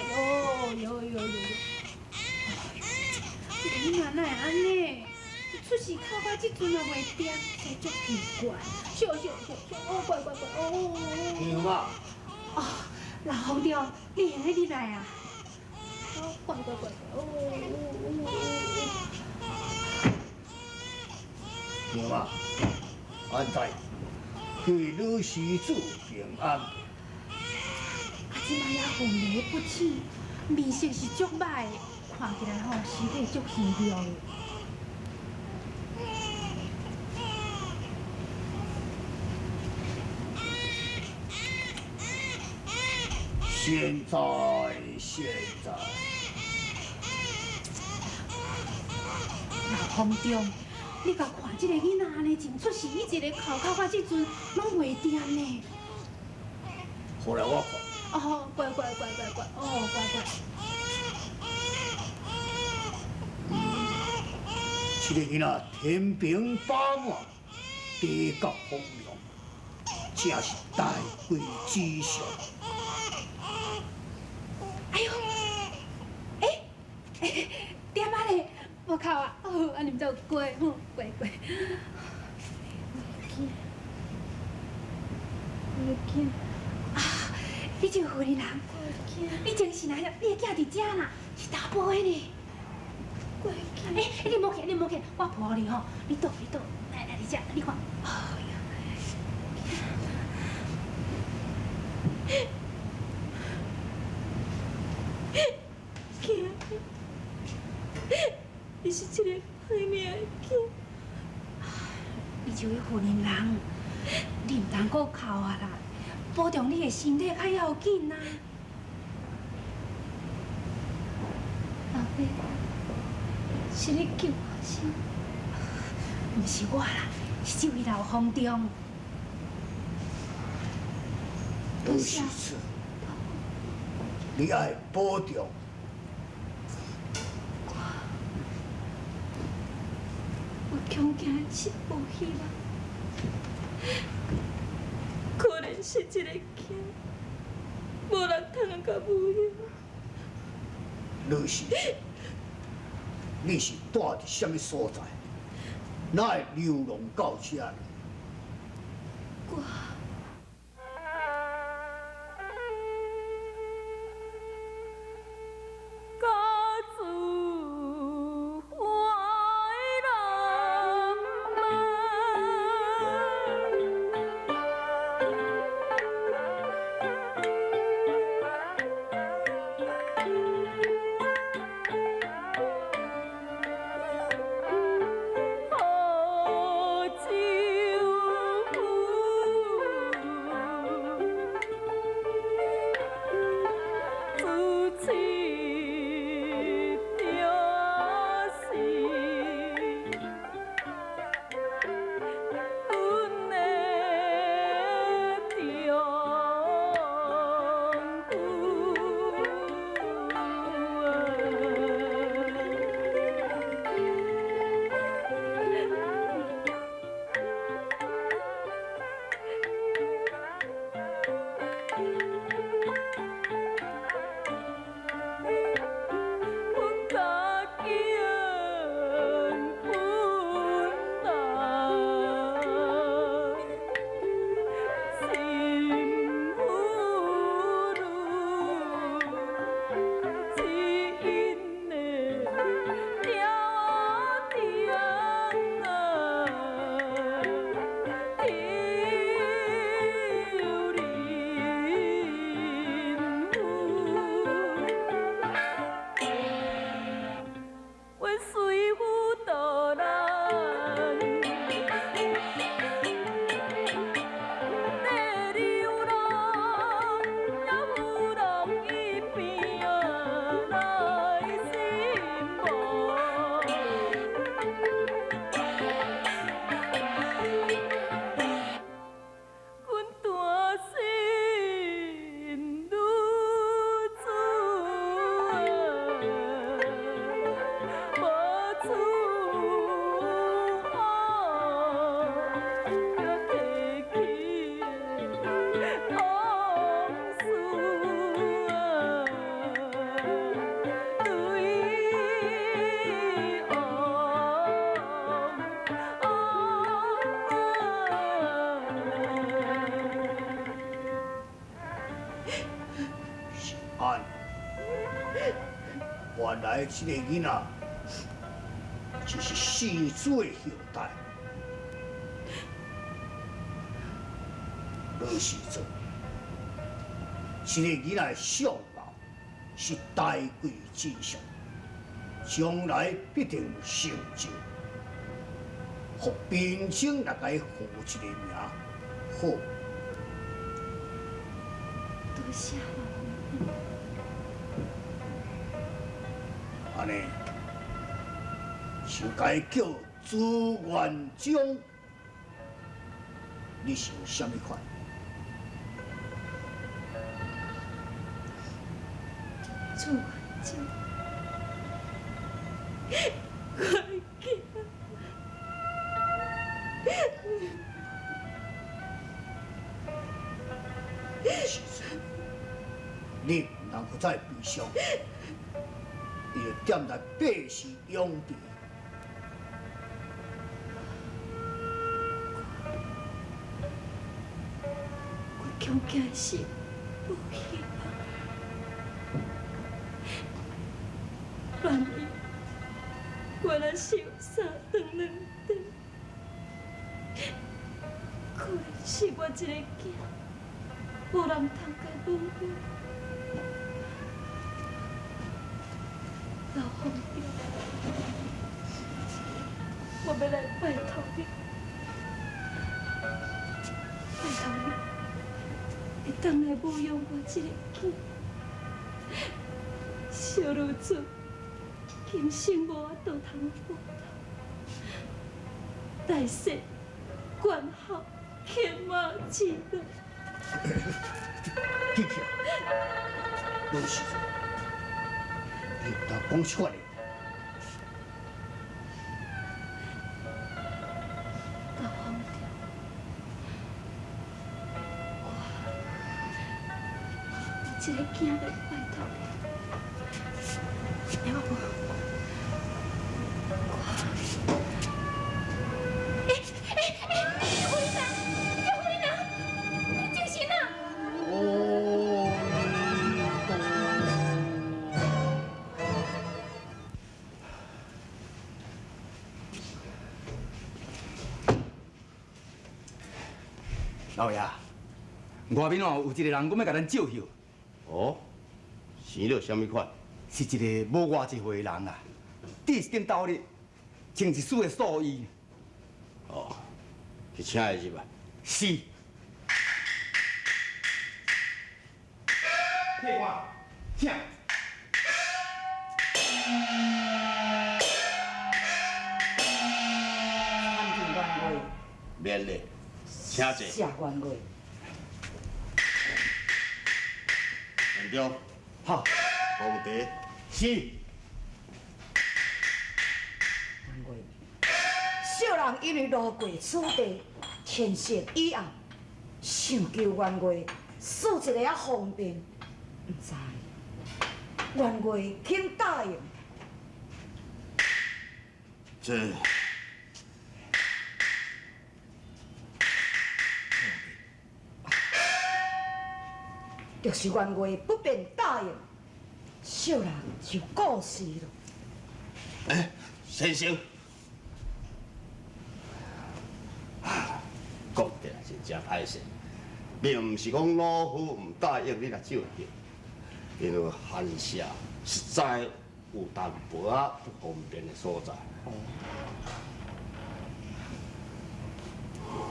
喲喲喲喲喲！這个囡仔哪會按呢？出世哭到這陣也袂恬，真足奇怪。笑笑笑笑，哦，乖乖乖，哦。娘啊！哦，老方丈，你會用得入來啊？哦，乖乖乖，哦哦哦。娘啊，安在？願女施主平安。啊，這擺也昏迷不醒，面色是足歹的，看起來吼身體足虛弱的。現在，現在。老方丈，你共看這个囡仔按呢，從出世伊一个哭哭到這陣，攏袂恬呢。予來我看。哦，乖乖乖乖乖，哦，乖乖。這个囡仔天平飽滿，地角風涼，正是大貴之相。哎喲，欸，欸，恬啊咧，無哭啊，哦，按呢才有乖，吼，乖乖。袂驚，袂驚。啊，你這個婦人，你真是哪樣？你的囝佇遮啦，是查埔的呢。欸，你莫去，你莫去，我抱你吼，你倒，你倒，來來，佇遮，你看，哎呀，囝，你是這個歹命的囝。你這位婦人人，你毋通閣哭啊啦，保重你的身體較要緊啊。老爸，是你救我生？毋是我啦，是這位老方丈。女施主，你愛保重。我恐驚是無希望，可能是這个囝，無人通共撫養。女施主，你是蹛佇啥物所在？哪會流浪到這？我。家住淮南門。福州府。來這个囡仔就是生子的後代。老實做，這个囡仔的相貌是大貴之相，將來必定有成就。予貧僧來共伊號一个名，好。多謝老按呢，就共伊叫朱元璋。你想啥物款？朱元璋，我的囝。你毋通閣再悲傷，伊會踮來百事養病。我恐驚是無希望，萬一我若是有三長兩短，可能是我一个囝，無人通共保護。老方丈，我欲來拜託你，拜託你，會當來撫養我這个囝。小女子今生無法度通報答，大世管孝天馬之樂。記起來，老實說，你毋通講這款的。老方丈，我這个囝欲拜託你，你我無。欸欸欸！夫人，夫人，你精神啊！阿彌陀老爺，外面哦有一个人講欲共咱借抾。哦，生了啥物款？是一个無偌濟歲的人啊，只是頂斗笠，穿一身的素衣。哦，去請伊入來。是。客官，請。參見元帥。免禮，請坐。謝元帥。院長。好。奉茶。是。元帥，小人因為路過此地，天色已暗，想求元帥賜一个仔方便，毋知元帥肯答應？這。若是元帥不便答應，小人就告辭了。欸，先生，講起來真正歹勢，並毋是講老夫毋答應你來借抾，因為寒舍實在有淡薄仔不方便的所在。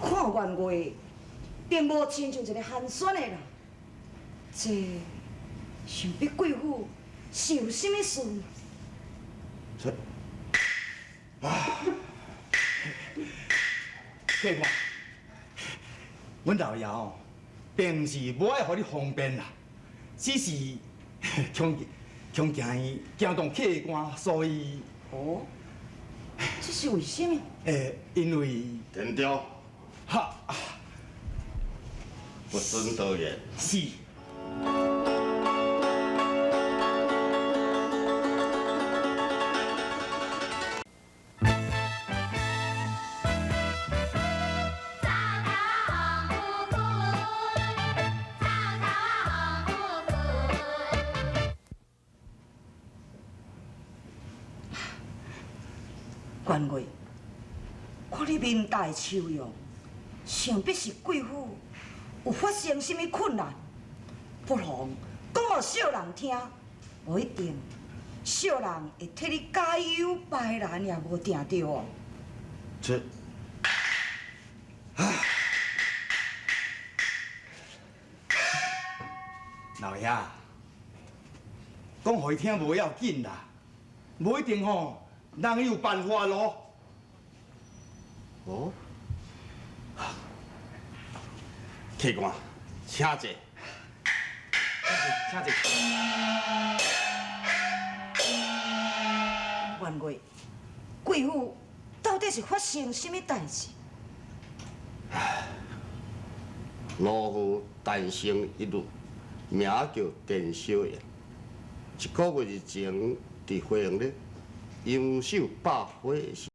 看元帥，並無親像一个寒酸的人，這想必貴府是有啥物事？這，啊，客官，阮老爺哦，並毋是無愛予你方便啦，只是恐恐驚伊驚動客官，所以。哦，這是為啥物？欸，因為。田中。哈。不准多言。是。官月，看你面带愁容，想必是贵府有发生啥物困难，不妨讲予小人听，无一定小人会替你解忧排难也无定著哦。这，唉，老爷，讲予伊听无要紧啦，无一定吼，人有办法咯。哦，客官，请坐，请坐。元月，贵府到底是发生啥物代志？老夫诞生一女，名叫田小燕。一个月之前，伫花园咧扬手百花的时。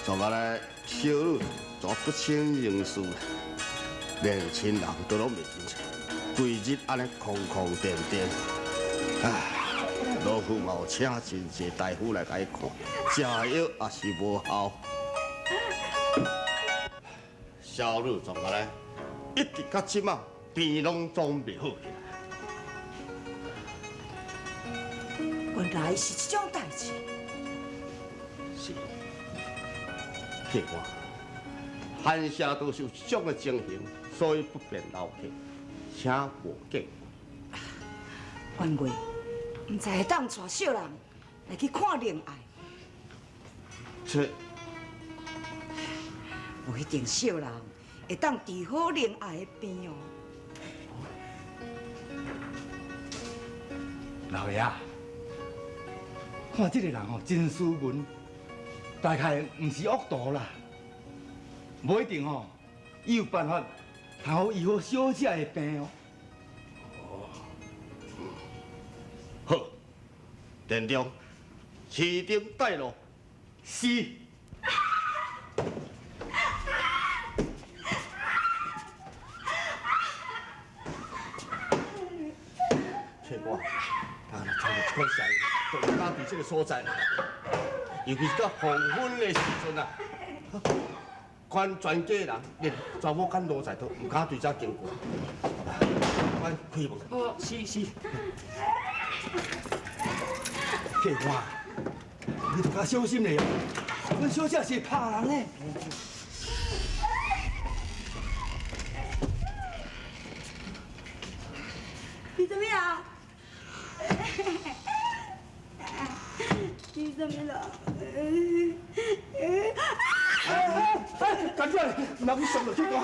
昨下来小女做不省人事，连亲人都拢袂认出，规日按呢空空颠颠。唉，老夫嘛有请真济大夫来共伊看，食药也是无效。小女从下来一直到这马病拢总袂好起来。原来是这种代志。是。客官，寒舍都是有这种的情形，所以不便留客，请莫见怪。元月，毋知会当带小人来去看灵爱。这，无一定小人会当治好灵爱的病哦。老爷，看这个人哦，真斯文。大概毋是恶徒啦，无一定吼，伊有办法通好医好小姐的病哦。好，田中，市长带路。是。客官，啊，听到这款声音，就毋敢伫这个所在。尤其是到黄昏的时阵啊，看全家人连查某佮奴才都毋敢对这经过。我开门。哦，是是。客官，你著较小心咧，阮小姐是拍人的。你怎么样？你怎么了？唔通去上落去講。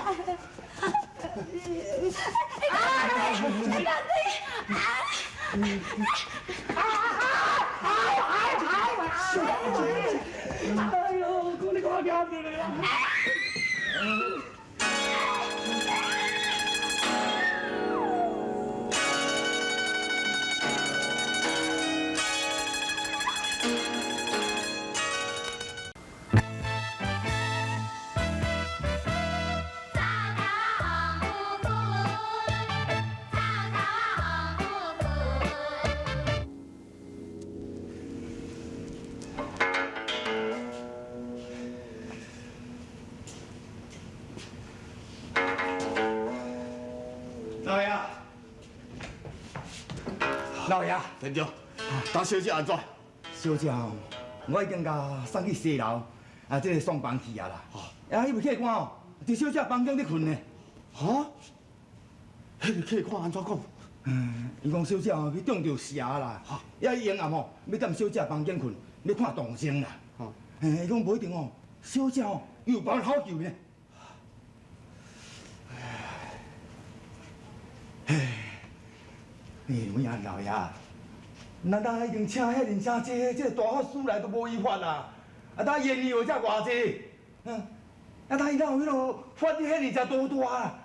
哎呦，講你講我驚到你啦！老爺，老爺，田長，大小姐按怎？小姐哦，我已經共送去西樓，啊，這个送房去啊啦。啊，彼位客官哦，佇小姐房間咧睏呢。哈？彼位客官按怎講？嗯，伊講小姐哦去中著邪啦，啊，伊昏暗哦，欲踮小姐房間睏，欲看動靜啦。嘿，伊講無一定哦，小姐哦有辦法好救呢。唉，有影老爺，咱呾已經請遐爾正濟這个大法師來都無醫法啦，啊，呾言語才偌濟，嗯，啊，呾伊哪有彼落法力遐爾正多大啊？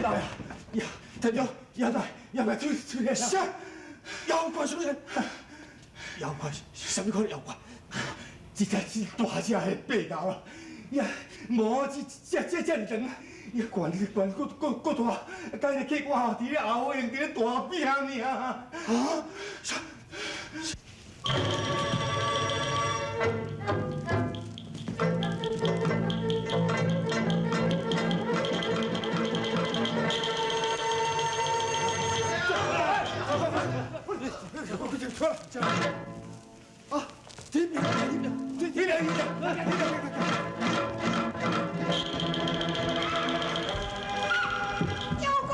老爺，呀，田長，呀來，呀來，出出來！啥？妖怪什麼？妖怪？啥物款妖怪？這隻是大隻的白牛啊！呀，無這這這這爾長，呀，懸懸閣閣閣大，佮彼個客官吼，佇咧後院佇咧大拼爾。啊？啥？啊！天明，天明，天天亮，天亮，天亮！妖怪！